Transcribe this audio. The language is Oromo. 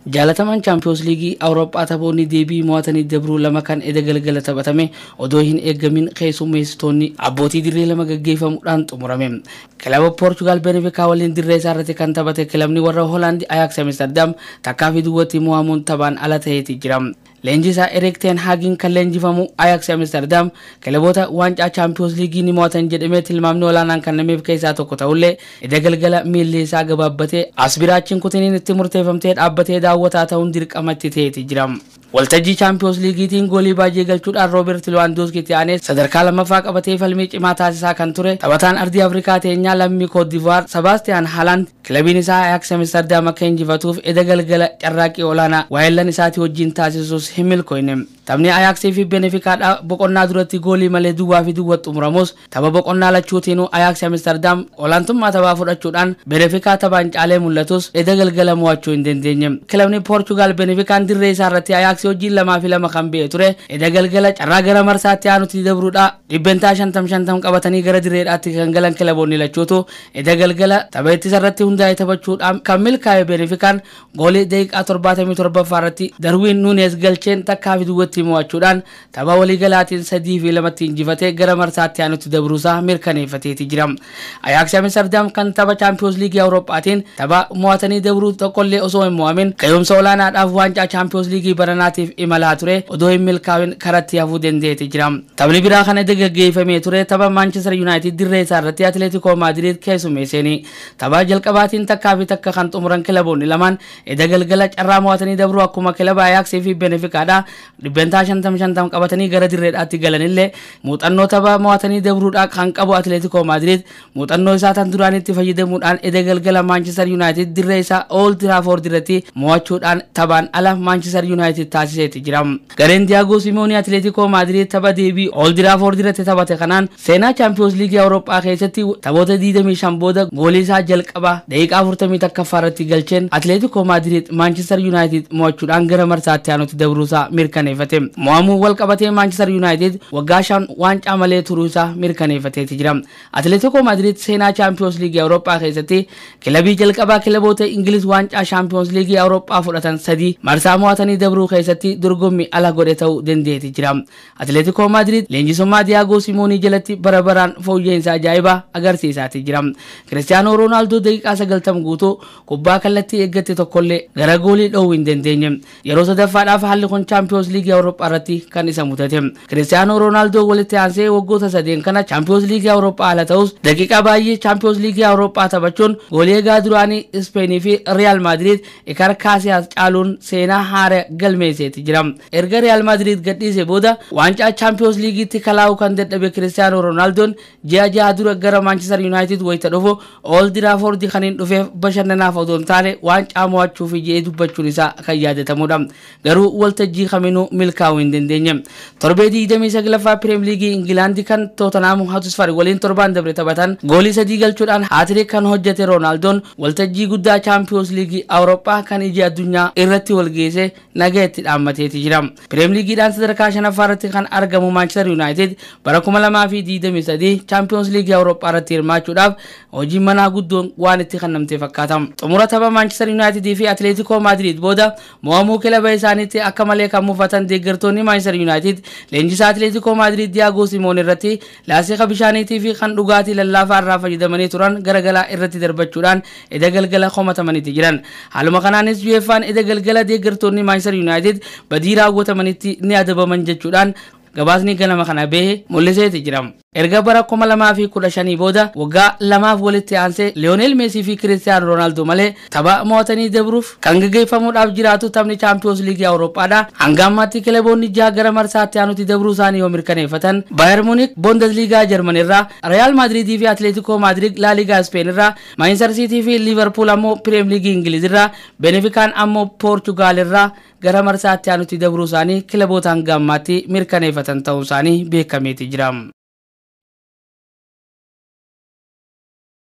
Jaalatamaan Chaampiyoons Liigii Awurooppaa taphoonni deebii mo'atanii dabruu lama kan eda galgala taphatame odoo hin eeggamin keessummeessitoonni abbootii dirree lama gaggeeffamuudhaan xumurame. Kilaba Poorchugaal Benefikaa waliin dirree isaa irratti kan taphate kilabni warra Hoolaandi Ajax Amsterdam takkaa fi duwwatti mo'amuun taphaan ala ta'eeti jira. Leenjisaa Erik ten Haagiin kan leenjifamu Ajax Amsterdam kilaboota waancaa Chaampiyoons Liigii ni mo'atan jedhamee tilmaamni olaanaan kennameef keessaa tokko ta'ullee, eda galgala miilli isaa gabaabbatee as biraachiin kutiniin itti murteeffamtee dhaabbatee daawwataa ta'uun dirqama itti ta'eeti jira. Waltajjii Chaampiyoons Liigiitiin goolii baay'ee galchuudhaan Rooberti Lewandowskiitti aanee sadarkaa lammaffaa qabatee falmii cimaa taasisaa kan ture taphataan ardii Afrikaa teenyaa lammii Koodivuwaar Sebaastiyaan Haaland, kilabiin isaa Ajax Amsterdam akka injifatuuf eda galgala carraaqqii olaanaa waayillan isaatii wajjin taasisus hin milkoofne. Taphni Ajaxii fi Benefikaadha boqonnaa duratti goolii malee 0-0 xumuramus, tapha boqonnaa lachuutiinuu Ajax Amsterdam olaantummaa taphaa fudhachuudhaan Benefikaa taphaan caalee mul'atus, eda galgala mo'achuu hin dandeenye. Kilabni Poorchugaal Benefikaan dirree isaa irratti Ajax wajjin 2-2 kan ba'e ture. Eda galgala carraa gara marsaatti aanutti dabruudha 50% 50% qabatanii gara dirreedhaatti kan galan kilaboonni lachuutu, eda galgala tapha ittisa irratti hundaa'e taphachuudhaan kan milkaa'e Benefikaan goolii daqiiqaa 77ffaa irratti Darwiin Nuunes galcheen 1-0tti mo'achuudhaan tapha waliigalaatiin 3-2tti injifatee gara marsaatti aanutti dabruusaa mirkaneeffateeti jira. Ajax Amsterdam kan tapha Chaampiyoons Liigii Awurooppaatiin tapha mo'atanii dabruu tokkollee osoo hin mo'amin ga'umsa olaanaadhaaf waancaa Chaampiyoons Liigii baranaatiif imalaa ture odoo hin milkaa'in karatti hafuu danda'eeti jira. Taphni biraa kana gaggeeffamee ture tapha Manchester United dirree isaa irratti Atletico Madrid keessummeesseeni. Tapha jalqabaatiin 1-1 kan xumuran kilaboonni lamaan, eda galgala carraa mo'atanii dabruu akkuma kilaba Ajax fi Benefikaadha 50% 50% qabatanii gara dirreedhaatti galanillee, muuxannoo tapha mo'atanii dabruudhaa kan qabu Atletico Madrid muuxannoo isaa tan duraanitti fayyadamuudhaan eda galgala Manchester United dirree isaa Old Trafford irratti mo'achuudhaan taphaan ala Manchester United taasiseeti jira. Gareen Diego Simeone Atletico Madrid tapha deebii Old Trafford irratti taphate kanaan seenaa Champions League Awurooppaa keessatti taphoota 25 booda goolii isaa jalqabaa daqiiqaa 41ffaa irratti galcheen Atletico Madrid Manchester United mo'achuudhaan gara marsaatti aanutti dabruusaa mirkaneeffate. Mo'amuu wal qabatee Manchester United waggaa 5 waancaa malee turuu isaa mirkaneeffateeti jira. Atletico Madrid seenaa Champions League Awurooppaa keessatti kilabii jalqabaa kilaboota Ingiliz waancaa Champions League Awurooppaa fudhatan sadii marsaa mo'atanii dabruu keessatti dorgommii ala godhe ta'uu danda'eeti jira. Atletico Madrid leenjisummaa Diego Simeone jalatti bara baraan fooyya'insa ajaa'ibaa agarsiisaati jira. Cristiano Ronaldo daqiiqaa 90 guutuu kubbaa kallattii eeggatte tokkollee gara goolii dhoowuu hin dandeenye. Yeroo sadaffaadhaaf haalli kun Champions League Awurooppaa irratti kan isa mudate. Cristiano Ronaldo walitti aansee waggoota sadeen kana Champions League Awurooppaa ala ta'us, daqiiqaa baay'ee Champions League Awurooppaa taphachuun goolii eegaa duraanii Ispeenii fi Real Madrid Iker Casillas caaluun seenaa haaraa galmeesseeti jira. Erga Real Madrid gadhiise booda waancaa Champions Leaguetti kalaa'uu kan dadhabe Cristiano Ronaldoon, ji'a 6 dura gara Manchester United wayita dhufu Old Trafford kan hin dhufeef bashannanaaf odoo hin taane waancaa mo'achuuf jedhee dubbachuun isaa kan yaadatamudha. Garuu waltajjii kaminuu milkaa'uu hin dandeenye. Torbee 29ffaa Pirimeer Liigii Ingilaandi kan Tootanaamu Hotspur waliin torbaan dabre taphatan goolii sadii galchuudhaan hat-trick kan hojjete Roonaaldoon, waltajjii guddaa Chaampiyoons Liigii Awurooppaa kan iji addunyaa irratti wal geesse naga itti dhaammateeti jira. Pirimeer Liigiidhaan sadarkaa shanaffaa irratti kan argamu Manchester United bara 2023 Chaampiyoons Liigii Awurooppaa irratti hirmaachuudhaaf hojii manaa guddoon waan itti kennamte fakkaata. Xumura tapha Manchester United fi Atletico Madrid booda mo'amuu kilaba isaaniitti akka malee kan mufatan deeggartoonni Manchester United, leenjisaa Atletico Madrid Diego Simeone irratti laastika bishaaniitii fi kan dhugaatii lallaafaa irraa fayyadamanii turan garagalaa irratti darbachuudhaan eda galgala komatamaniiti jiran. Haaluma kanaanis UEFA'n eda galgala deeggartoonni Manchester United badii raawwatamanitti ni adabaman jechuudhaan gabaasni ganama kana bahe mul'iseeti jira. Erga bara 2015 booda waggaa 2f walitti aansee Liyoonel Meesii fi Kiristiyaano Roonaaldoo malee tapha mo'atanii dabruuf kan gaggeeffamuudhaaf jiraatu taphni Chaampiyoons Liigii Awurooppaadha. Hanga ammaatti kilaboonni jaha gara marsaatti aanutti dabruu isaanii yoo mirkaneeffatan, Baayern Munich Bundesliigaa Jarman irraa, Real Maadriidii fi Atletico Madrid La Ligaa Speen irraa, Manchester City fi Liverpool ammoo Pirimeer Liigii Ingiliz irraa, Benefikaan ammoo Poorchugaal irraa gara marsaatti aanutti dabruu isaanii kilaboota hanga ammaatti mirkaneeffatan ta'uu isaanii beekameeti jira.